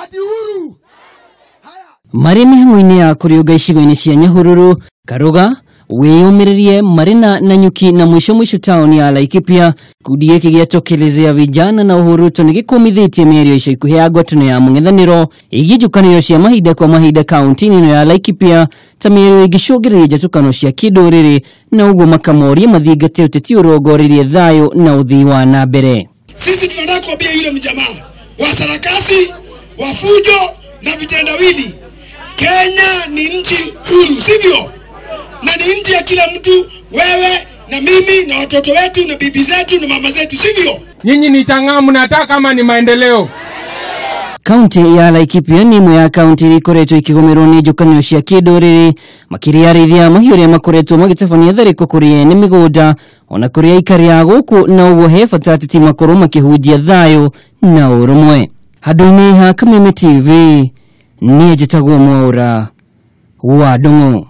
Ati huru. Marĩ mĩhang'o-inĩ ya kũrĩũnga icigo-inĩ cia Nyahururu, Karuga, wĩyũmĩrĩrie Marina na Nyuki na mwisho mwisho taũni ya Laikipia. Gĩkundi gĩkĩ gĩa Tokelezea Vijana na Ũhuruto nĩ gĩkũmithĩtie mĩario ica ikuhĩ ya ngwatanĩro ya mũng'ethanĩro ĩgiĩ njũkanĩrĩro cia mahinda kwa mahinda kaunti-inĩ ĩno ya Laikipia ta mĩario ĩngĩcũngĩrĩria njatũkano cia kĩndũrĩrĩ na ũguo makamoria mathingate ũteti ũrongoreirie thayũ na ũthii wa na mbere. Sisi tunataka kuambia yule mjamaa wa sarakasi, wa fujo na vitendawili, Kenya ni nchi huru, sivyo? Na ni nchi ya kila mtu, wewe na mimi na watoto wetu na bibi zetu na mama zetu, sivyo? Nyinyi ni chang'aa, mnataka kama ni maendeleo. Kaunti ya Laikipia nĩ ĩmwe ya kaunti iria ikoretwo ikĩgũmĩrwo nĩ njũkanĩrĩro cia kĩndũrĩrĩ makĩria arĩithia a mahiũ arĩa makoretwo magĩtabania tharĩko kũrĩ ene mĩgũnda ona kũrĩ aikari a gũkũ, na ũguo he bata ateti makorwo makĩhunjia thayũ na ũrũmwe. Handũ-inĩ ha Kameme TV, niĩ njĩtagwo Mwaũra wa Ndung'u.